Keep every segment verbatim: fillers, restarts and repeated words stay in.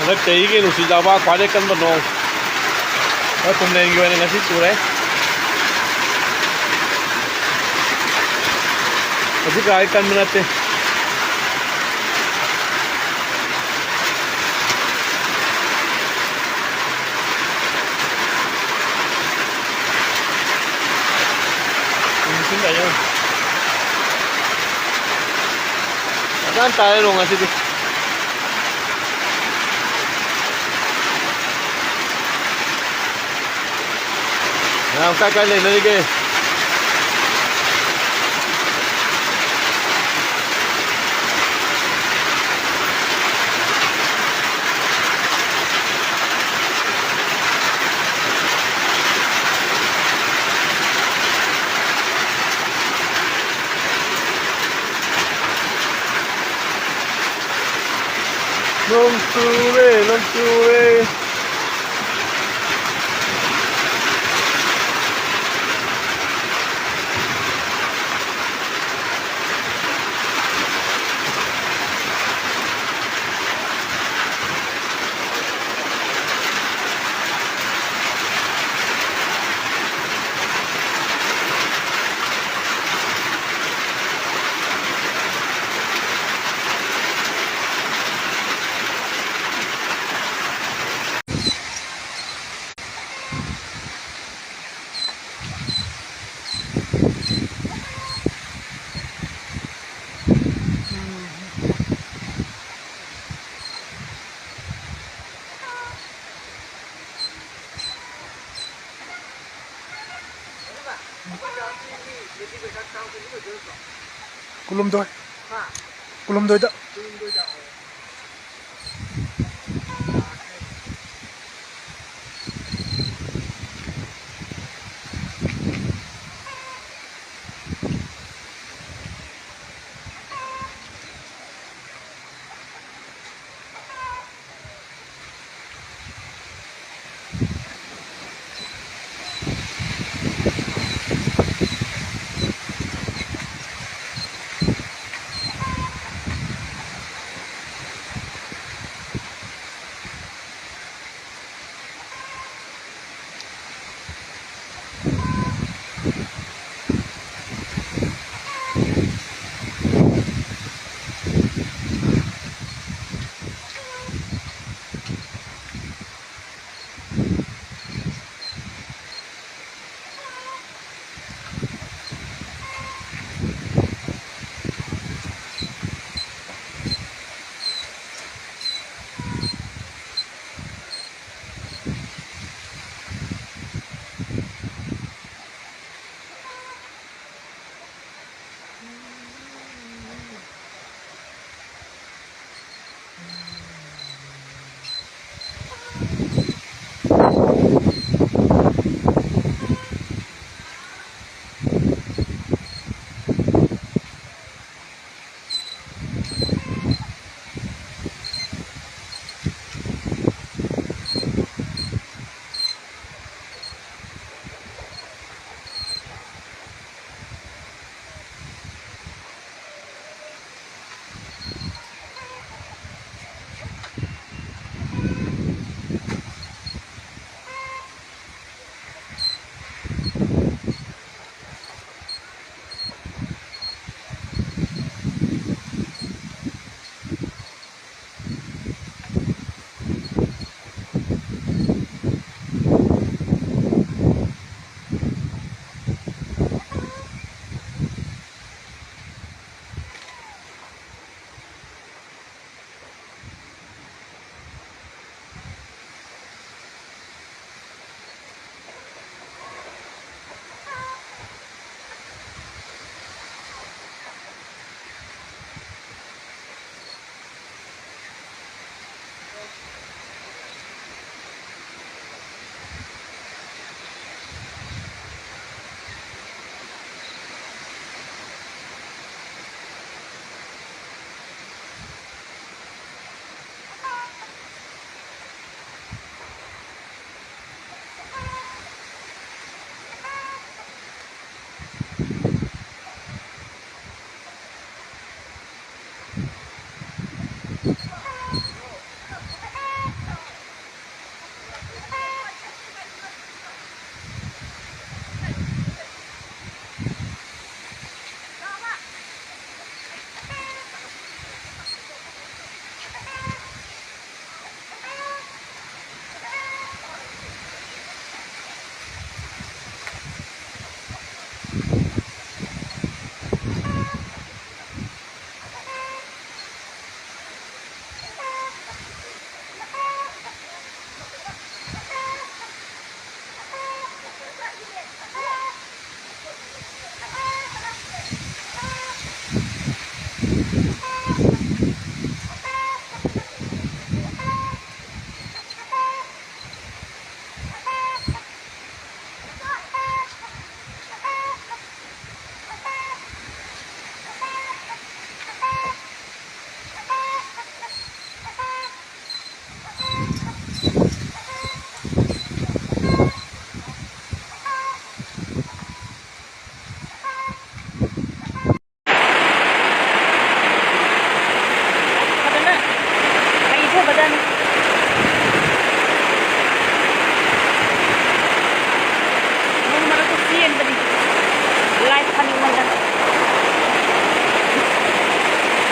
ꯍꯟꯗꯛ ꯆꯍꯤꯒꯤ ꯅꯨꯡꯁꯤꯠ ꯆꯥꯕ ꯈ꯭ꯋꯥꯏꯗꯩ ꯀꯟꯕ ꯅꯣꯡ꯫ ꯍꯣꯏ, ꯀꯨꯝꯂꯦꯟꯒꯤ ꯑꯣꯏꯅ ꯉꯁꯤ ꯆꯨꯔꯦ꯫ ꯍꯧꯖꯤꯛ ꯀꯥꯏ ꯀꯟꯕ ꯅꯠꯇꯦ꯫ ꯅꯨꯡꯁꯤꯠ ꯀꯥꯏꯌꯣ꯫ ꯐꯖꯅ ꯇꯥꯔꯦ ꯅꯣꯡ ꯉꯁꯤꯗꯤ꯫ ꯃꯌꯥꯝ ꯀꯥꯏ ꯀꯥꯏ ꯂꯩꯅꯔꯤꯒꯦ? ꯅꯣꯡ ꯆꯨꯔꯦ, ꯅꯣꯡ ꯆꯨꯔꯦ꯫ ꯀꯨꯟꯍꯨꯝꯗꯣꯏ꯫ ꯀꯨꯟꯍꯨꯝꯗꯣꯏꯗ꯫ ꯐꯖꯅ ꯍꯩꯊꯕꯗꯅꯤ꯫ ꯅꯣꯡ ꯃꯔꯛꯇ ꯆꯦꯟꯕꯅꯤ꯫ ꯂꯥꯏ ꯐꯥꯅꯤꯡꯃꯟꯗꯅ꯫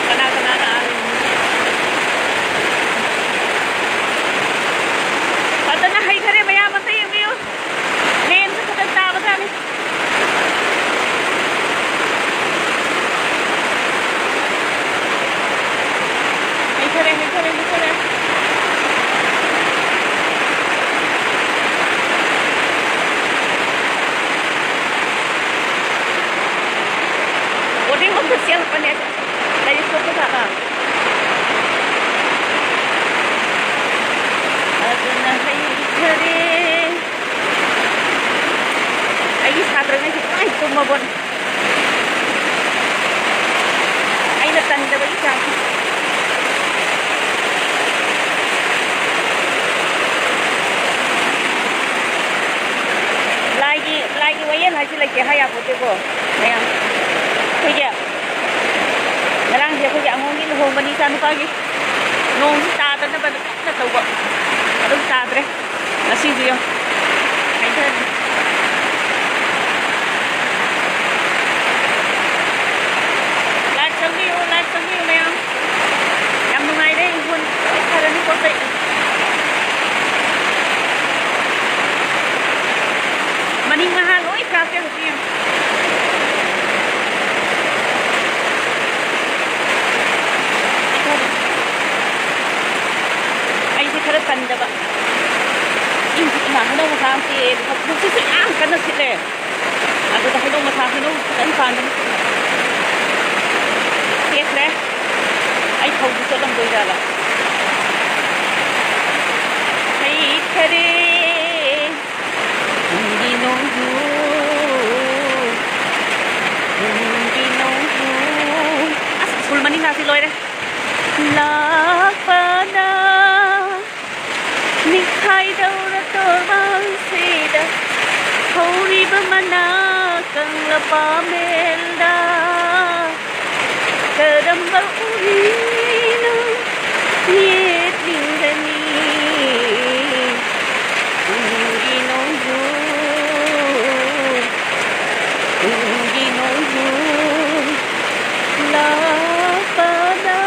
ꯀꯅꯥ ꯀꯅꯥꯅ ꯑꯥ ꯂꯩꯔꯤꯅꯣ? ꯐꯖꯅ ꯍꯩꯊꯔꯦ ꯃꯌꯥꯝ ꯑꯝꯇ ꯌꯦꯡꯕꯤꯌꯨ꯫ ꯂꯦꯟꯁꯨ ꯐꯖꯅ ꯇꯥꯕꯖꯥꯠꯅꯤ꯫ ꯍꯩꯊꯔꯦ, ꯍꯩꯊꯔꯦ, ꯍꯩꯊꯔꯦ꯫ Boarding ꯑꯃꯨꯛ ꯆꯦꯜꯂꯛꯄꯅꯦ꯫ ꯂꯥꯏꯔꯤꯛ ꯊꯣꯛꯄ ꯖꯥꯠꯂ? ꯑꯗꯨꯅ ꯍꯩꯊꯔꯦ꯫ ꯑꯩꯒꯤ ꯁꯥꯇ꯭ꯔꯉꯩꯁꯤ ꯂꯣꯏ ꯇꯨꯝꯃꯕꯅꯤ꯫ ꯑꯩꯅ ꯇꯟꯗꯕꯒꯤ ꯆꯥꯡ꯫ ꯂꯥꯏꯒꯤ, ꯂꯥꯏꯒꯤ ꯋꯥꯌꯦꯜ ꯍꯥꯏꯁꯤ ꯂꯩꯇꯦ ꯍꯥꯏ ꯌꯥꯄꯣꯠꯇꯦꯀꯣ ꯃꯌꯥꯝ꯫ ꯑꯩꯈꯣꯏꯒꯤ ꯉꯔꯥꯡꯁꯦ ꯑꯩꯈꯣꯏꯒꯤ ꯑꯉꯣꯝꯒꯤ ꯊꯣꯡꯕꯅꯤ ꯏꯆꯥꯅꯨꯄꯥꯒꯤ꯫ ꯅꯣꯡꯁꯤ ꯇꯥꯗꯅꯕꯅ ꯀꯟꯅ ꯇꯧꯕ꯫ ꯑꯗꯨꯝ ꯇꯥꯗ꯭ꯔꯦ꯫ ꯉꯁꯤꯁꯨ ꯌꯦꯡꯉꯨ꯫ ꯍꯩꯊꯔꯦ꯫ Like ꯆꯪꯕꯤꯌꯨ, like ꯆꯪꯕꯤꯌꯨ ꯃꯌꯥꯝ꯫ ꯌꯥꯝ ꯅꯨꯡꯉꯥꯏꯔꯦ ꯏꯪꯈꯣꯜ꯫ ꯂꯣꯏ ꯐꯔꯅꯤ ꯄꯣꯠ ꯆꯩ꯫ ꯃꯅꯤꯡ ꯃꯍꯥ ꯂꯣꯏ ꯀꯥꯞꯄꯦ ꯍꯧꯖꯤꯛ ꯌꯦꯡꯉꯨ꯫ ꯑꯩꯁꯦ ꯈꯔ ꯇꯟꯗꯕ꯫ ꯏꯪ ꯏꯃꯥ ꯍꯩꯅꯧ ꯃꯆꯥ ꯑꯃ ꯇꯦꯛꯑꯦ꯫ ꯅꯨꯡꯁꯤꯠꯁꯨ ꯌꯥꯝ ꯀꯟꯅ ꯁꯤꯠꯂꯦ꯫ ꯑꯗꯨꯗ ꯍꯩꯅꯧ ꯃꯆꯥ, ꯍꯩꯅꯧ ꯐꯖꯅ ꯄꯥꯟꯕꯅꯤ꯫ ꯇꯦꯛꯈ꯭ꯔꯦ꯫ ꯑꯩ ꯐꯧꯗꯤ ꯆꯣꯠꯂꯝꯗꯣꯏꯖꯥꯠꯂꯣ? ꯍꯩꯈꯔꯦ꯫ ꯀꯨꯝꯒꯤ ꯅꯣꯡꯖꯨ, ꯀꯨꯝꯒꯤ ꯅꯣꯡꯖꯨ꯫ ꯑꯁ, ꯁ꯭ꯀꯨꯜ ꯃꯅꯤꯡ ꯉꯥꯛꯇꯤ ꯂꯣꯏꯔꯦ꯫ ꯂꯥꯛꯄꯅ ꯅꯤꯡꯈꯥꯏꯗꯧꯔ ꯇꯣꯔꯕꯥꯟꯁꯤꯗ ꯍꯧꯔꯤꯕ ꯃꯅꯥ ꯀꯪꯂꯥ ꯄꯥꯃꯦꯜꯗ ꯀꯔꯝꯕ ꯎꯔꯤꯅꯣ ꯌꯦꯠꯅꯤꯡꯒꯅꯤ? ꯀꯨꯝꯒꯤ ꯅꯣꯡꯖꯨ, ꯀꯨꯝꯒꯤ ꯅꯣꯡꯖꯨ ꯂꯥꯛꯄꯗ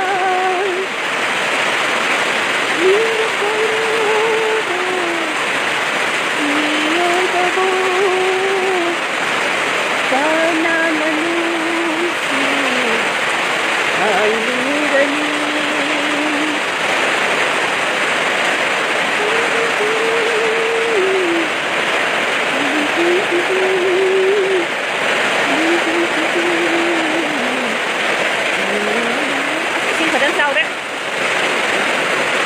ꯃꯤꯅ ꯀꯧꯔꯨꯕ ꯃꯤꯑꯣꯏꯕꯕꯨ ꯀꯅꯥꯅ ꯅꯨꯡꯁꯤ ꯍꯥꯏꯅꯤꯡꯒꯅꯤ? ꯏꯁꯤꯡ ꯐꯖꯅ ꯆꯥꯎꯔꯦ꯫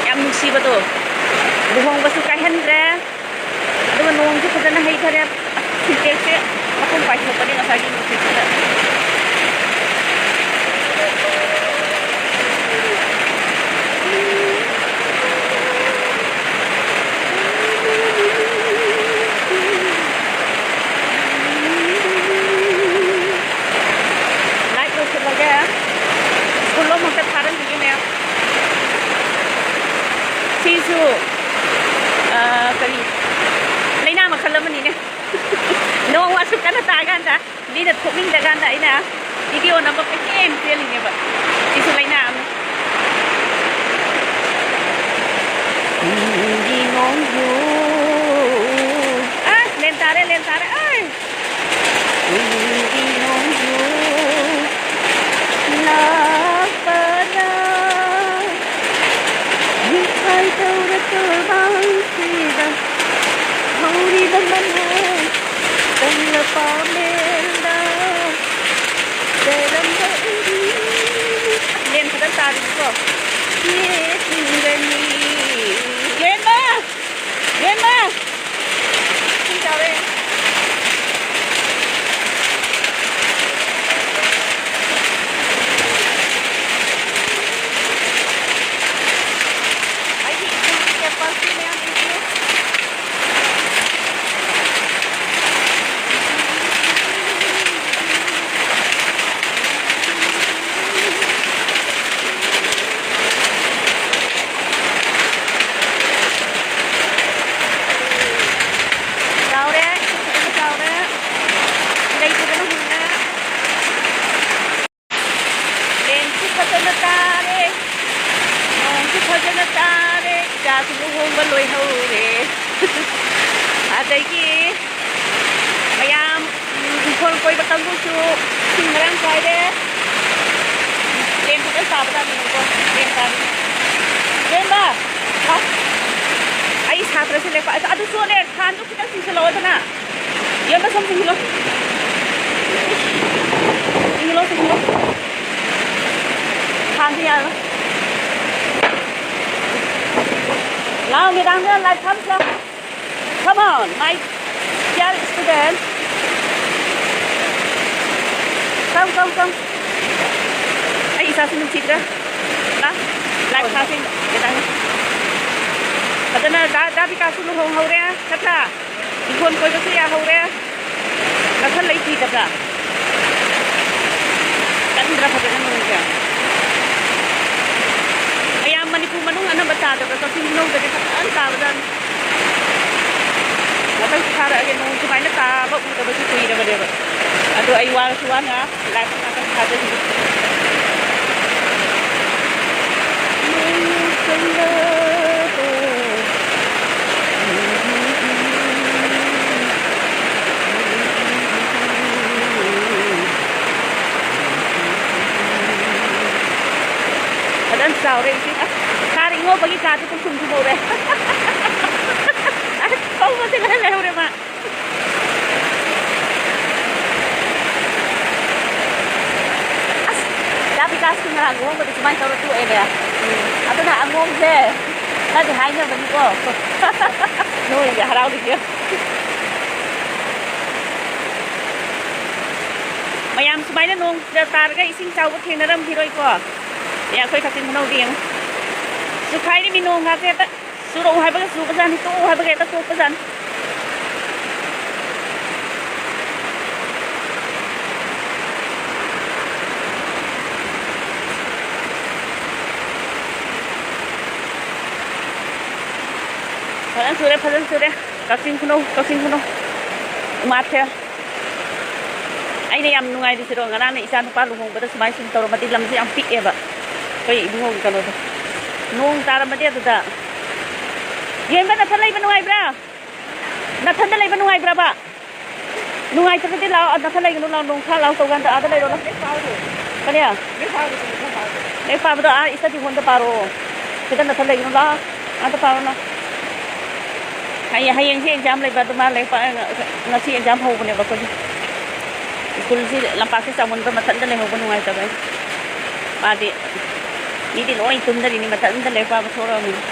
ꯌꯥꯝ ꯅꯨꯡꯁꯤꯕꯗꯣ꯫ ꯂꯨꯍꯣꯡꯕꯁꯨ ꯀꯥꯏꯍꯟꯗ꯭ꯔꯦ꯫ ꯑꯗꯨꯒ ꯅꯣꯡꯁꯨ ꯐꯖꯅ ꯍꯩꯊꯔꯦ꯫ ꯁꯤꯟꯇꯦꯛꯁꯁꯦ ꯃꯈꯨꯝ ꯄꯥꯏꯊꯣꯛꯄꯅꯦ ꯉꯁꯥꯏꯒꯤ ꯅꯨꯡꯁꯤꯠꯁꯤꯗ꯫ Light ꯂꯣꯏꯁꯤꯜꯂꯒꯦ꯫ ꯁ꯭ꯀꯨꯜ ꯂꯣꯝ ꯑꯝꯇ ꯊꯥꯔꯝꯒꯦ꯫ ꯑ, ꯀꯔꯤ, ꯂꯥꯏꯅꯥ ꯃꯈꯜ ꯑꯃꯅꯤꯅꯦ꯫ ꯅꯣꯡ ꯑꯁꯨꯛ ꯀꯟꯅ ꯇꯥꯀꯥꯟꯗ, ꯃꯤꯅ ꯊꯣꯛꯅꯤꯡꯗꯀꯥꯟꯗ ꯑꯩꯅ ꯚꯤꯗꯤꯑꯣ ꯅꯝꯕ ꯀꯣꯏꯆꯦꯟ ꯆꯦꯜꯂꯤꯅꯦꯕ꯫ ꯁꯤꯁꯨ ꯂꯥꯏꯅꯥ ꯑꯃꯅꯤ꯫ ꯅꯣꯡꯒꯤ ꯅꯣꯡꯖꯨ꯫ ꯑꯁ, ꯂꯦꯟ ꯇꯥꯔꯦ, ꯂꯦꯟ ꯇꯥꯔꯦ꯫ ꯑꯩ! ꯅꯣꯡꯒꯤ ꯅꯣꯡꯖꯨ ꯂꯥꯛꯄꯅ ꯅꯤꯡꯈꯥꯏ ꯇꯧꯔ ꯇꯣꯔꯕꯥꯟꯁꯤꯗ ꯍꯧꯔꯤꯕ ꯃꯅꯥ ꯀꯪꯂ ꯄꯥꯃꯦꯟꯗ ꯂꯩꯔꯝꯕ ꯎꯔꯤ꯫ ꯂꯦꯟ ꯐꯖꯅ ꯇꯥꯔꯤꯀꯣ꯫ ꯌꯦꯡꯒꯅꯤ꯫ ꯂꯦꯟꯃ! ꯂꯦꯟꯃ! ꯏꯁꯤꯡ ꯆꯥꯎꯔꯦ꯫ ꯑꯩꯒꯤ ꯏꯁꯤꯡꯒꯤ capacity ꯃꯌꯥꯝ ꯄꯤꯕꯤꯌꯨ꯫ ꯆꯥꯎꯔꯦ, ꯏꯁꯤꯡ ꯐꯖꯅ ꯆꯥꯎꯔꯦ꯫ ꯂꯩ ꯐꯖꯅ ꯍꯨꯜꯂꯦ꯫ ꯂꯦꯟꯁꯨ ꯐꯖꯅ ꯇꯥꯔꯦ, ꯅꯣꯡꯁꯨ ꯐꯖꯅ ꯇꯥꯔꯦ, ꯏꯆꯥꯁꯨ ꯂꯨꯍꯣꯡꯕ ꯂꯣꯏꯍꯧꯔꯦ꯫ ꯑꯗꯒꯤ ꯃꯌꯥꯝ, ꯎꯝ, ꯏꯪꯈꯣꯜ ꯀꯣꯏꯕ ꯀꯥꯡꯕꯨꯁꯨ ꯏꯁꯤꯡ ꯃꯔꯥꯡ ꯀꯥꯏꯔꯦ꯫ ꯂꯦꯟ ꯐꯖꯅ ꯇꯥꯕꯖꯥꯠꯅꯤꯀꯣ, ꯂꯦꯟ ꯇꯥꯔꯦ꯫ ꯂꯦꯟꯕ! ꯂꯥꯎ꯫ ꯑꯩ ꯁꯥꯇ꯭ꯔꯁꯦ ꯂꯦꯞꯄ-, ꯑꯗꯨ ꯆꯣꯠꯂꯦ, ꯐꯥꯟꯗꯨ ꯈꯤꯇꯪ ꯆꯤꯡꯁꯤꯜꯂꯛꯑꯣꯗꯅ꯫ ꯌꯦꯡꯕ ꯁꯨꯝ ꯆꯤꯡꯁꯤꯜꯂꯣ꯫ ꯆꯤꯡꯁꯤꯜꯂꯣ, ꯆꯤꯡꯁꯤꯜꯂꯣ꯫ ꯐꯥꯟꯗꯤ ꯌꯥꯔꯣꯏ꯫ ꯂꯥꯎ, ꯃꯦꯗꯥꯝꯗ ꯂꯥꯏꯠ ꯊꯥꯕꯁꯤ ꯂꯥꯎ꯫ Come on, my dear student. Come, come, come. ꯑꯩ ꯏꯆꯥꯁꯤ ꯅꯨꯡꯁꯤꯗ꯭ꯔꯥ? ꯂꯥ, ꯂꯥꯏꯠ ꯊꯥꯁꯤ ꯃꯦꯗꯥꯝ꯫ ꯐꯖꯅ ꯗꯥ, ꯗꯥ ꯕꯤꯀꯥꯁꯁꯨ ꯂꯨꯍꯣꯡꯍꯧꯔꯦ, ꯅꯠꯇ꯭ꯔꯥ? ꯏꯪꯈꯣꯜ ꯀꯣꯏꯕꯁꯨ ꯌꯥꯍꯧꯔꯦ꯫ ꯅꯊꯟ ꯂꯩꯈꯤꯗꯕ꯭ꯔꯥ? ꯀꯟꯗ꯭ꯔꯥ ꯐꯖꯅ ꯅꯣꯡꯁꯦ? ꯃꯌꯥꯝ ꯃꯅꯤꯄꯨꯔ ꯃꯅꯨꯡ ꯑꯅꯝꯕ ꯇꯥ-, ꯇꯥꯗꯕ꯭ꯔꯥ? ꯀꯛꯆꯤꯡ ꯈꯨꯅꯧꯗꯗꯤ ꯐꯖꯅ ꯇꯥꯕꯖꯥꯠꯅꯤ꯫ ꯃꯊꯪꯁꯨ ꯊꯥꯔꯛꯑꯒꯦ꯫ ꯅꯣꯡ ꯁꯨꯃꯥꯏꯅ ꯇꯥꯕ ꯎꯗꯕꯁꯨ ꯀꯨꯏꯔꯕꯅꯦꯕ꯫ ꯑꯗꯣ ꯑꯩ ꯋꯥꯔꯁꯨ ꯋꯥꯅ live ꯉꯥꯛꯇꯪ ꯊꯥꯖꯔꯤꯕ꯫ ꯐꯖꯅ ꯆꯥꯎꯔꯦ ꯏꯁꯤꯡ꯫ ꯑꯁ, ꯀꯥꯔ ꯏꯉꯧꯕꯒꯤ ꯀꯥꯔꯗꯨ ꯇꯨꯝ ꯁꯨꯝ ꯊꯨꯝꯍꯧꯔꯦ꯫ ꯑꯁ, ꯊꯧꯕꯁꯦ ꯂꯣꯏ ꯂꯩꯍꯧꯔꯦ ꯃꯥ꯫ ꯑꯁ, ꯗꯥ ꯕꯤꯀꯥꯁꯀꯤ ꯉꯔꯥꯡ ꯂꯨꯍꯣꯡꯕꯗ ꯁꯨꯃꯥꯏꯅ ꯇꯧꯔ ꯇꯣꯛꯑꯦꯅꯦ꯫ ꯑꯗꯨꯅ ꯑꯉꯣꯝꯁꯦ ꯈꯔꯗꯤ ꯍꯥꯏꯅꯕꯅꯤꯀꯣ꯫ ꯅꯣꯏꯁꯦ ꯍꯔꯥꯎꯔꯤꯁꯦ꯫ ꯃꯌꯥꯝ ꯁꯨꯃꯥꯏꯅ ꯅꯣꯡ ꯇꯥꯔꯒ ꯏꯁꯤꯡ ꯆꯥꯎꯕ ꯊꯦꯡꯅꯔꯝꯈꯤꯔꯣꯏꯀꯣ꯫ ꯑꯦ, ꯑꯩꯈꯣꯏ ꯀꯛꯆꯤꯡ ꯈꯨꯅꯧꯗꯤ ꯌꯦꯡꯉꯨ꯫ ꯆꯨꯈꯥꯏꯔꯤꯕꯤ ꯅꯣꯡ ꯉꯥꯛꯇ ꯍꯦꯛꯇ꯫ ꯆꯨꯔꯛꯎ ꯍꯥꯏꯕꯒ ꯆꯨꯕꯖꯥꯠꯅꯤ, ꯇꯣꯛꯎ ꯍꯥꯏꯕꯒ ꯍꯦꯛꯇ ꯇꯣꯛꯄꯖꯥꯠꯅꯤ꯫ ꯐꯖꯅ ꯆꯨꯔꯦ, ꯐꯖꯅ ꯆꯨꯔꯦ꯫ ꯀꯛꯆꯤꯡ ꯈꯨꯅꯧ, ꯀꯛꯆꯤꯡ ꯈꯨꯅꯧ꯫ ꯎꯃꯥꯊꯦꯜ꯫ ꯑꯩꯅ ꯌꯥꯝ ꯅꯨꯡꯉꯥꯏꯔꯤꯁꯤꯔꯣ, ꯉꯔꯥꯡꯅ ꯏꯆꯥ ꯅꯨꯄꯥ ꯂꯨꯍꯣꯡꯕꯗ ꯁꯨꯃꯥꯏꯅ ꯁꯨꯝ ꯇꯧꯔꯝꯃꯗꯤ, ꯂꯝꯁꯦ ꯌꯥꯝ ꯄꯤꯛꯑꯦꯕ꯫ ꯑꯩꯈꯣꯏ ꯏꯕꯨꯡꯉꯣꯒꯤ ꯀꯩꯅꯣꯗꯣ꯫ ꯅꯣꯡ ꯇꯥꯔꯝꯃꯗꯤ ꯑꯗꯨꯗ꯫ ꯌꯦꯡꯕ ꯅꯊꯟ ꯂꯩꯕ ꯅꯨꯡꯉꯥꯏꯕ꯭ꯔꯥ? ꯅꯊꯟꯗ ꯂꯩꯕ ꯅꯨꯡꯉꯥꯏꯕ꯭ꯔꯕ? ꯅꯨꯡꯉꯥꯏꯇ꯭ꯔꯒꯗꯤ ꯂꯥꯛꯑꯣ, ꯅꯊꯟ ꯂꯩꯒꯅꯨ, ꯂꯥꯛꯑꯣ, ꯅꯣꯡ ꯈꯔ ꯂꯥꯛꯑꯣ ꯇꯧꯀꯥꯟꯗ ꯑꯥꯗ ꯂꯩꯔꯣ, ꯂꯥꯛꯑꯣ꯫ ꯀꯔꯤ? ꯂꯥꯏꯔꯤꯛ ꯄꯥꯕꯗꯣ ꯑꯥ study hall ꯗ ꯄꯥꯔꯣ꯫ ꯁꯤꯗ ꯅꯊꯟ ꯂꯩꯒꯅꯨ, ꯂꯥꯛꯑꯣ꯫ ꯑꯥꯗ ꯄꯥꯔꯣ, ꯂꯥꯛꯑꯣ꯫ ꯍꯌꯦꯡ, ꯍꯌꯦꯡꯁꯦ exam ꯂꯩꯕ, ꯑꯗꯨ ꯃꯥ ꯂꯥꯏꯔꯤꯛ ꯄꯥ-, ꯉꯁꯤ exam ꯍꯧꯕꯅꯦꯕ ꯑꯩꯈꯣꯏꯒꯤ꯫ ꯁ꯭ꯀꯨꯜꯁꯤ ꯂꯝꯄꯥꯛꯁꯤ ꯆꯥꯎꯃꯟꯕ ꯃꯊꯟꯇ ꯂꯩꯍꯧꯕ ꯅꯨꯡꯉꯥꯏꯇꯕ ꯑꯩꯅ꯫ ꯃꯥꯗꯤ, ꯃꯤꯗꯤ ꯂꯣꯏ ꯇꯨꯝꯅꯔꯤꯅꯤ, ꯃꯊꯟꯇ ꯂꯥꯏꯔꯤꯛ ꯄꯥꯕ ꯊꯣꯛꯂꯛꯑꯃꯤꯅꯤ꯫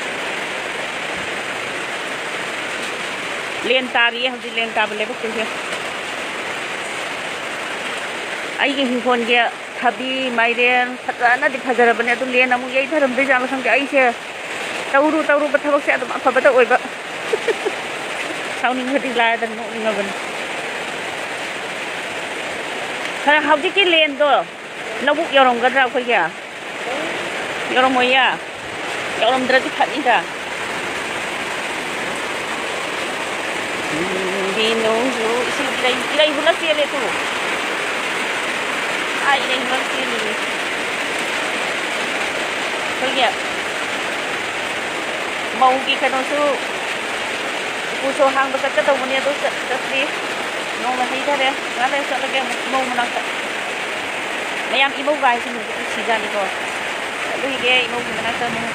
ꯂꯦꯟ ꯇꯥꯔꯤꯌꯦ ꯍꯧꯖꯤꯛ, ꯂꯦꯟ ꯇꯥꯕ ꯂꯦꯞꯄꯛꯇ꯭ꯔꯤꯁꯦ꯫ ꯑꯩꯒꯤ ꯍꯤꯡꯈꯣꯜꯒꯤ ꯊꯕꯤ, ꯃꯥꯏꯔꯦꯟ ꯐꯖꯅꯗꯤ ꯐꯖꯔꯕꯅꯦ, ꯑꯗꯨ ꯂꯦꯟ ꯑꯃꯨꯛ ꯌꯩꯊꯔꯝꯗꯣꯏꯖꯥꯠꯂꯣ ꯈꯪꯗꯦ꯫ ꯑꯩꯁꯦ ꯇꯧꯔꯨ ꯇꯧꯔꯨꯕ ꯊꯕꯛꯁꯦ ꯑꯗꯨꯝ ꯑꯐꯕꯇ ꯑꯣꯏꯕ꯫ ꯁꯥꯎꯅꯤꯡꯕꯗꯤ ꯂꯥꯏꯔꯗꯅ ꯅꯣꯛꯅꯤꯡꯉꯕꯅꯤ꯫ ꯈꯔ ꯍꯧꯖꯤꯛꯀꯤ ꯂꯦꯟꯗꯣ ꯂꯧꯕꯨꯛ ꯌꯧꯔꯝꯒꯗ꯭ꯔꯥ ꯑꯩꯈꯣꯏꯒꯤ? ꯌꯧꯔꯝꯃꯣꯏꯌꯦ꯫ ꯌꯥꯎꯔꯝꯗ꯭ꯔꯗꯤ ꯐꯅꯤꯗ꯫ ꯎꯝ, ꯅꯣꯡꯁꯨ ꯏꯁꯤꯡ ꯏꯔꯩ, ꯏꯔꯩ ꯍꯨꯜꯂ ꯆꯦꯜꯂꯦ ꯇꯨ꯫ ꯑꯥ, ꯏꯔꯩ ꯍꯨꯜꯂ ꯆꯦꯜꯂꯤꯅꯦ꯫ ꯑꯩꯈꯣꯏꯒꯤ ꯃꯧꯒꯤ ꯀꯩꯅꯣꯁꯨ, ꯎꯄꯨꯁꯨ ꯍꯥꯡꯕ ꯆꯠꯀꯗꯧꯕꯅꯦ, ꯑꯗꯣ ꯆꯠ-, ꯆꯠꯇ꯭ꯔꯤ꯫ ꯅꯣꯡꯅ ꯍꯩꯊꯔꯦ꯫ ꯉꯥꯛ ꯂꯩꯔ ꯆꯠꯂꯒꯦ ꯑꯃꯨꯛ ꯏꯃꯧ ꯃꯅꯥꯛꯇ꯫ ꯃꯌꯥꯝ ꯏꯃꯧꯒ ꯍꯥꯏꯁꯤꯅꯦ꯫ ꯅꯨꯡꯁꯤꯖꯥꯠꯅꯤꯀꯣ꯫ ꯆꯠꯂꯨꯏꯒꯦ ꯏꯃꯧꯒꯤ ꯃꯅꯥꯛꯇ ꯑꯃꯨꯛ꯫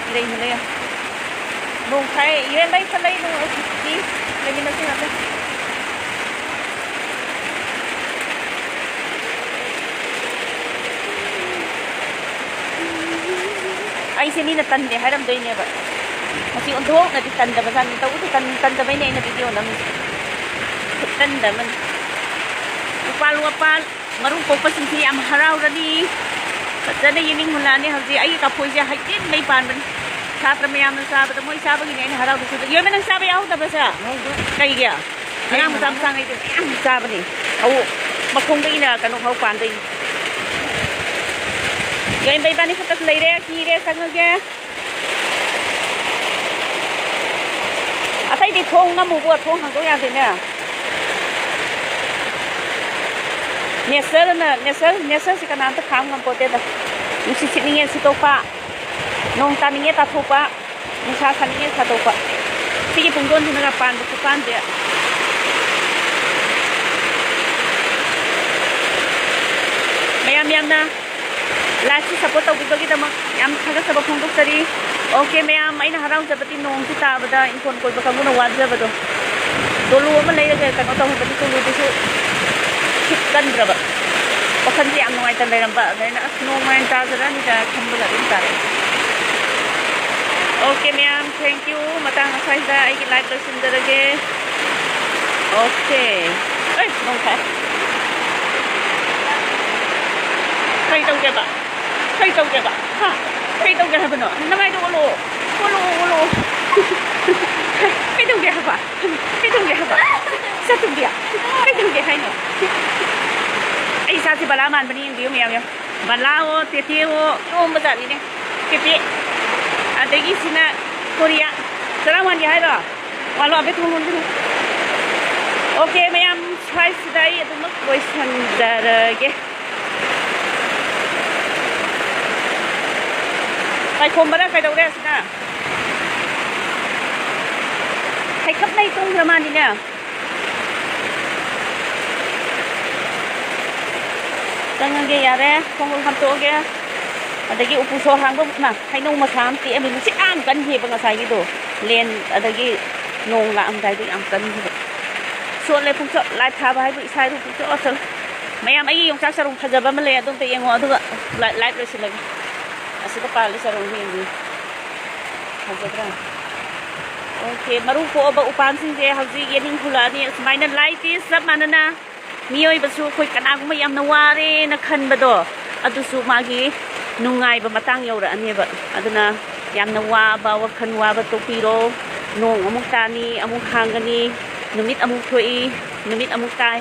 ꯏꯔꯩ ꯍꯨꯜꯂꯦ꯫ ꯅꯣꯡ ꯈꯥꯏ, ꯏꯔꯦꯟꯕꯩ ꯈꯜꯂꯛꯏ ꯅꯣꯡ ꯍꯧꯖꯤꯛꯇꯤ꯫ ꯂꯩꯃꯤꯟꯅꯁꯤ ꯉꯥꯛꯇ꯫ ꯑꯩꯁꯦ ꯃꯤꯅ ꯇꯟꯗꯦ ꯍꯥꯏꯔꯝꯗꯣꯏꯅꯦꯕ꯫ ꯃꯁꯤ ꯑꯣꯟꯊꯣꯛꯅꯗꯤ ꯇꯟꯗꯕ ꯖꯥꯠꯅꯤ꯫ ꯇꯧꯕꯗꯤ ꯇꯟ-, ꯇꯟꯗꯕꯩꯅꯦ ꯑꯩꯅ ꯚꯤꯗꯤꯑꯣ ꯅꯝꯃꯤꯁꯦ꯫ ꯈꯨꯇꯟꯗ ꯑꯃꯅꯤ꯫ ꯎꯄꯥꯜ ꯋꯥꯄꯥꯜ꯫ ꯃꯔꯨꯝ ꯀꯣꯛꯄꯁꯤꯡꯁꯤ ꯌꯥꯝ ꯍꯔꯥꯎꯔꯅꯤ꯫ ꯐꯖꯅ ꯌꯦꯅꯤꯡ ꯍꯨꯜꯂꯛꯑꯅꯤ ꯍꯧꯖꯤꯛ꯫ ꯑꯩꯒꯤ ꯀꯐꯣꯏꯁꯦ ꯍꯩꯖꯤꯟꯕꯩ ꯄꯥꯟꯕꯅꯤ꯫ ꯁꯥꯇ꯭ꯔ ꯃꯌꯥꯝꯅ ꯆꯥꯕꯗ ꯃꯣꯏ ꯆꯥꯕꯒꯤꯅꯦ ꯑꯩꯅ ꯍꯔꯥꯎꯔꯤꯁꯦ꯫ ꯌꯣꯏꯃ, ꯅꯪ ꯆꯥꯕ ꯌꯥꯎꯍꯧꯗꯕꯁꯦ? ꯌꯥꯎꯍꯧꯗꯦ꯫ ꯀꯩꯒꯤ? ꯑꯉꯥꯡ ꯃꯆꯥ ꯃꯆꯥꯉꯩꯗꯤ ꯃꯌꯥꯝ ꯆꯥꯕꯅꯤ꯫ ꯑꯧ, ꯃꯈꯣꯡꯗꯒꯤꯅ ꯀꯩꯅꯣ ꯐꯥꯎ ꯄꯥꯟꯗꯣꯏꯅꯤ꯫ ꯌꯣꯏꯃ, ꯏꯕꯥꯅꯤ ꯈꯛꯇ ꯂꯩꯔꯦ, ꯀꯤꯔꯦ, ꯆꯪꯉꯒꯦ꯫ ꯑꯇꯩꯗꯤ ꯊꯣꯡ ꯅꯝꯃꯨꯕꯨ, ꯊꯣꯡ ꯍꯥꯡꯗꯣꯛ ꯌꯥꯗꯦꯅꯦ꯫ ꯅꯦꯆꯔꯅ, ꯅꯦꯆꯔ, ꯅꯦꯆꯔꯁꯤ ꯀꯅꯥꯝꯇ ꯈꯥꯝ ꯉꯝꯄꯣꯠꯇꯦꯗ꯫ ꯅꯨꯡꯁꯤꯠ ꯁꯤꯠꯅꯤꯡꯉꯦ ꯁꯤꯠꯇꯣꯛꯄ, ꯅꯣꯡ ꯇꯥꯅꯤꯡꯉꯦ ꯇꯥꯊꯣꯛꯄ, ꯅꯨꯡꯁꯥ ꯁꯥꯅꯤꯡꯉꯦ ꯁꯥꯗꯣꯛꯄ꯫ ꯁꯤꯒꯤ ꯄꯨꯡꯗꯣꯟꯁꯤꯅꯒ ꯄꯥꯟꯕ ꯈꯨꯄꯥꯟꯁꯦ꯫ ꯃꯌꯥꯝ ꯌꯥꯝꯅ ꯂꯥꯏꯐꯁꯤ ꯁꯞꯄꯣꯔꯠ ꯇꯧꯕꯤꯕꯒꯤꯗꯃꯛ ꯌꯥꯝ ꯊꯥꯒꯠꯆꯕ ꯐꯣꯡꯗꯣꯛꯆꯔꯤ꯫ ꯑꯣꯀꯦ ꯃꯌꯥꯝ, ꯑꯩꯅ ꯍꯔꯥꯎꯖꯕꯗꯤ ꯅꯣꯡꯁꯤ ꯇꯥꯕꯗ ꯏꯪꯈꯣꯜ ꯀꯣꯏꯕ ꯀꯥꯡꯕꯨꯅ ꯋꯥꯖꯕꯗꯣ꯫ ꯇꯣꯂꯨ ꯑꯃ ꯂꯩꯔꯒ ꯀꯩꯅꯣ ꯇꯧꯍꯟꯕꯗꯤ ꯇꯣꯂꯨꯗꯨꯁꯨ ꯈꯤꯠ ꯀꯟꯗ꯭ꯔꯕ꯫ ꯋꯥꯈꯜꯁꯦ ꯌꯥꯝ ꯅꯨꯡꯉꯥꯏꯇꯅ ꯂꯩꯔꯝꯕ꯫ ꯑꯗ ꯑꯩꯅ, "ꯑꯁ, ꯅꯣꯡ ꯃꯥꯏꯅ ꯇꯥꯖꯔꯅꯤꯗ" ꯈꯟꯕꯒ ꯑꯗꯨꯝ ꯇꯥꯔꯛꯑꯦ꯫ ꯑꯣꯀꯦ ꯃꯌꯥꯝ, thank you꯫ ꯃꯇꯥꯡ ꯑꯁ꯭ꯋꯥꯏꯗ ꯑꯩꯒꯤ ꯂꯥꯏꯐ ꯂꯣꯏꯁꯤꯟꯖꯔꯒꯦ꯫ ꯑꯣꯀꯦ꯫ ꯑꯩ, ꯅꯣꯡ ꯇꯥꯏ꯫ ꯀꯩ ꯇꯧꯒꯦꯕ? ꯀꯩ ꯇꯧꯒꯦꯕ? ꯍꯥ? ꯀꯩ ꯇꯧꯒꯦ ꯍꯥꯏꯕꯅꯣ? ꯅꯃꯥꯏꯗꯣ ꯑꯣꯜꯂꯛꯑꯣ꯫ ꯑꯣꯜꯂꯛꯑꯣ, ꯑꯣꯜꯂꯛꯑꯣ꯫ ꯀꯩꯗꯧꯒꯦ ꯍꯥꯏꯕ? ꯀꯩꯗꯧꯒꯦ ꯍꯥꯏꯕ? ꯏꯆꯥꯇꯣꯝꯕꯤ, ꯀꯩꯗꯧꯒꯦ ꯍꯥꯏꯅꯣ? ꯑꯩ ꯏꯆꯥꯁꯦ ꯕꯂꯥ ꯃꯥꯟꯕꯅꯤ, ꯌꯦꯡꯕꯤꯌꯨ ꯃꯌꯥꯝ, ꯌꯦꯡꯉꯨ꯫ ꯕꯂꯥꯑꯣ, ꯇꯦꯇꯦꯑꯣ, ꯏꯔꯣꯝꯕ ꯖꯥꯠꯅꯤꯅꯦ꯫ ꯇꯦꯇꯦ꯫ ꯑꯗꯒꯤ ꯁꯤꯅ ꯀꯣꯔꯤꯌꯥ꯫ ꯆꯔꯥ ꯋꯥꯟꯒꯦ ꯍꯥꯏꯔꯣ? ꯋꯥꯠꯂꯣ, ꯑꯕꯦ, ꯊꯣꯡ ꯂꯣꯟꯁꯤꯜꯂꯨ꯫ ꯑꯣꯀꯦ, ꯃꯌꯥꯝ, ꯁ꯭ꯋꯥꯏꯁꯤꯗ ꯑꯩ ꯑꯗꯨꯃꯛ ꯂꯣꯏꯁꯤꯟꯖꯔꯒꯦ꯫ ꯄꯥꯏꯈꯣꯝꯕꯔ ꯀꯩꯗꯧꯔꯦ ꯑꯁꯤꯅ? ꯍꯩꯀꯞ ꯃꯩ ꯇꯣꯡꯈ꯭ꯔ ꯃꯥꯜꯂꯤꯅꯦ꯫ ꯆꯪꯉꯒꯦ, ꯌꯥꯔꯦ, ꯈꯣꯡꯎꯞ ꯍꯥꯞꯇꯣꯛꯑꯒꯦ꯫ ꯑꯗꯒꯤ ꯎꯄꯨꯁꯨ ꯑꯍꯥꯡꯕ ꯑꯃ, ꯍꯩꯅꯧ ꯃꯁꯥ ꯑꯃ ꯇꯦꯛꯑꯝꯃꯤ꯫ ꯅꯨꯡꯁꯤꯠ ꯌꯥꯝ ꯀꯟꯈꯤꯕ ꯉꯁꯥꯏꯒꯤꯗꯣ, ꯂꯦꯟ ꯑꯗꯒꯤ ꯅꯣꯡ ꯂꯥꯛꯑꯝꯗꯥꯏꯗꯣ ꯌꯥꯝ ꯀꯟꯈꯤꯕ꯫ ꯆꯣꯠꯂꯦ ꯄꯨꯡꯆꯣꯠ, ꯂꯥꯏꯠ ꯊꯥꯕ ꯍꯥꯏꯕꯨ ꯏꯁꯥ ꯏꯔꯨ ꯄꯨꯡꯆꯣꯠ ꯆꯣꯠꯂꯦ꯫ ꯃꯌꯥꯝ, ꯑꯩꯒꯤ ꯌꯣꯡꯆꯥꯛ ꯆꯔꯣꯡ ꯐꯖꯕ ꯑꯃ ꯂꯩ, ꯑꯗꯨ ꯑꯝꯇ ꯌꯦꯡꯉꯣ, ꯑꯗꯨꯒ ꯂꯥꯏꯠ, ꯂꯥꯏꯠ ꯂꯣꯏꯁꯤꯜꯂꯒꯦ꯫ ꯑꯁꯤꯗ ꯄꯥꯜꯂꯤ ꯆꯔꯣꯡꯁꯦ ꯌꯦꯡꯕꯤꯌꯨ꯫ ꯐꯖꯗ꯭ꯔꯥ? ꯑꯣꯀꯦ, ꯃꯔꯨ ꯀꯣꯛꯑꯕ ꯎꯄꯥꯟꯁꯤꯡꯁꯦ ꯍꯧꯖꯤꯛ ꯌꯦꯅꯤꯡ ꯍꯨꯜꯂꯛꯑꯅꯤ꯫ ꯑꯁꯨꯃꯥꯏꯅ ꯂꯥꯏꯠꯇꯤ ꯆꯞ ꯃꯥꯟꯅꯅ ꯃꯤꯑꯣꯏꯕꯁꯨ ꯑꯩꯈꯣꯏ ꯀꯅꯥꯒꯨꯝꯕ ꯌꯥꯝꯅ ꯋꯥꯔꯦꯅ ꯈꯟꯕꯗꯣ, ꯑꯗꯨꯁꯨ ꯃꯥꯒꯤ ꯅꯨꯡꯉꯥꯏꯕ ꯃꯇꯥꯡ ꯌꯧꯔꯛꯑꯅꯦꯕ꯫ ꯑꯗꯨꯅ ꯌꯥꯝꯅ ꯋꯥꯕ, ꯋꯥꯈꯜ ꯋꯥꯕ ꯇꯣꯛꯄꯤꯔꯣ꯫ ꯅꯣꯡ ꯑꯃꯨꯛ ꯇꯥꯅꯤ, ꯑꯃꯨꯛ ꯍꯥꯡꯒꯅꯤ, ꯅꯨꯃꯤꯠ ꯑꯃꯨꯛ ꯊꯣꯛꯏ, ꯅꯨꯃꯤꯠ ꯑꯃꯨꯛ ꯇꯥꯏ꯫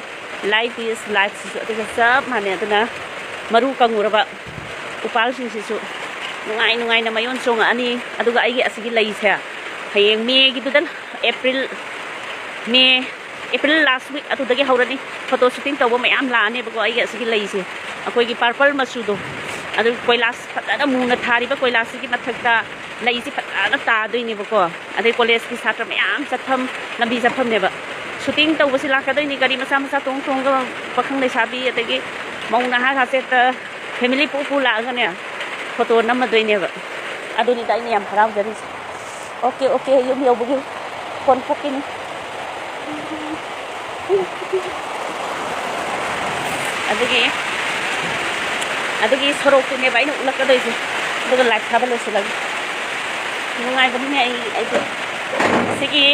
Life is life ꯁꯤꯁꯨ ꯑꯗꯨꯒ ꯆꯞ ꯃꯥꯟꯅꯩ꯫ ꯑꯗꯨꯅ ꯃꯔꯨ ꯀꯪꯉꯨꯔꯕ ꯎꯄꯥꯜꯁꯤꯡꯁꯤꯁꯨ ꯅꯨꯡꯉꯥꯏ ꯅꯨꯡꯉꯥꯏꯅ ꯃꯌꯣꯟ ꯆꯣꯡꯉꯛꯑꯅꯤ꯫ ꯑꯗꯨꯒ ꯑꯩꯒꯤ ꯑꯁꯤꯒꯤ ꯂꯩꯁꯦ ꯍꯌꯦꯡ ꯃꯦꯒꯤꯗꯨꯗ, ꯑꯦꯄ꯭ꯔꯤꯜ, ꯃꯦ, ꯑꯦꯄ꯭ꯔꯤꯜ ꯂꯥꯁ ꯋꯤꯛ ꯑꯗꯨꯗꯒꯤ ꯍꯧꯔꯅꯤ꯫ ꯐꯣꯇꯣ ꯁꯨꯇꯤꯡ ꯇꯧꯕ ꯃꯌꯥꯝ ꯂꯥꯛꯑꯅꯦꯕꯀꯣ꯫ ꯑꯩꯒꯤ ꯑꯁꯤꯒꯤ ꯂꯩꯁꯦ, ꯑꯩꯈꯣꯏꯒꯤ ꯄꯔꯄꯜ ꯃꯆꯨꯗꯣ, ꯑꯗꯨ ꯀꯣꯏꯂꯥꯁ ꯐꯖꯅ ꯃꯨꯅ ꯊꯥꯔꯤꯕ ꯀꯣꯏꯂꯥꯁꯁꯤꯒꯤ ꯃꯊꯛꯇ ꯂꯩꯁꯤ ꯐꯖꯅ ꯇꯥꯗꯣꯏꯅꯦꯕꯀꯣ꯫ ꯑꯗꯩ ꯀꯣꯂꯦꯖꯀꯤ ꯁꯥꯇ꯭ꯔ ꯃꯌꯥꯝ ꯆꯠꯐꯝ, ꯂꯝꯕꯤ ꯆꯠꯐꯝꯅꯦꯕ꯫ ꯁꯨꯇꯤꯡ ꯇꯧꯕꯁꯤ ꯂꯥꯛꯀꯗꯣꯏꯅꯤ, ꯒꯥꯔꯤ ꯃꯆꯥ ꯃꯆꯥ ꯇꯣꯡ ꯇꯣꯡꯒ, ꯄꯥꯈꯪ ꯂꯩꯁꯥꯕꯤ ꯑꯗꯒꯤ ꯃꯧ ꯅꯍꯥ ꯀꯥꯁꯦꯠꯇ ꯐꯦꯃꯤꯂꯤ ꯄꯨ ꯄꯨ ꯂꯥꯛꯑꯒꯅꯦ, ꯐꯣꯇꯣ ꯅꯝꯃꯗꯣꯏꯅꯦꯕ꯫ ꯑꯗꯨꯅꯤꯗ ꯑꯩꯅ ꯌꯥꯝ ꯍꯔꯥꯎꯖꯔꯤꯁꯦ꯫ ꯑꯣꯀꯦ, ꯑꯣꯀꯦ, ꯌꯨꯝ ꯌꯧꯕꯒꯤ ꯐꯣꯟ ꯐꯨꯛꯀꯤꯅꯤ꯫ ꯑꯗꯨꯒꯤ, ꯑꯗꯨꯒꯤ ꯁꯣꯔꯣꯛꯇꯨꯅꯦꯕ ꯑꯩꯅ ꯎꯠꯂꯛꯀꯗꯣꯏꯁꯦ꯫ ꯑꯗꯨꯒ ꯂꯥꯏꯠ ꯊꯥꯕ ꯂꯣꯏꯁꯤꯜꯂꯒꯦ꯫ ꯅꯨꯡꯉꯥꯏꯕꯅꯤꯅꯦ ꯑꯩ, ꯑꯩꯗꯤ꯫ ꯁꯤꯒꯤ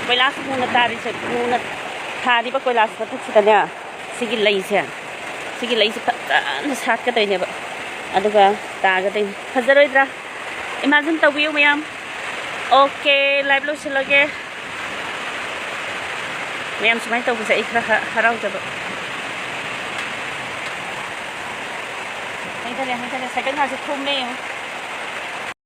ꯀꯣꯏꯂꯥꯁ ꯃꯨꯅ ꯇꯥꯔꯤꯁꯦ, ꯃꯨꯅ ꯊꯥꯔꯤꯕ ꯀꯣꯏꯂꯥꯁ ꯃꯊꯛꯁꯤꯗꯅꯦ, ꯁꯤꯒꯤ ꯂꯩꯁꯦ, ꯁꯤꯒꯤ ꯂꯩꯁꯦ ꯐꯖꯅ ꯁꯥꯠꯀꯗꯣꯏꯅꯦꯕ꯫ ꯑꯗꯨꯒ ꯇꯥꯒꯗꯣꯏꯅꯤ꯫ ꯐꯖꯔꯣꯏꯗ꯭ꯔꯥ? Imagine ꯇꯧꯕꯤꯌꯨ ꯃꯌꯥꯝ꯫ ꯑꯣꯀꯦ, ꯂꯥꯏꯚ ꯂꯣꯏꯁꯤꯜꯂꯒꯦ꯫ ꯃꯌꯥꯝ ꯁꯨꯃꯥꯏꯅ ꯇꯧꯕꯁꯦ ꯑꯩ ꯈꯔ ꯍ-, ꯍꯔꯥꯎꯖꯕ꯫ ꯍꯥꯏꯊꯔꯦ, ꯍꯥꯏꯊꯔꯦ꯫ ꯁꯥꯏꯀꯜ ꯉꯥꯛꯁꯦ ꯊꯣꯝꯃꯦ ꯌꯦꯡꯉꯨ꯫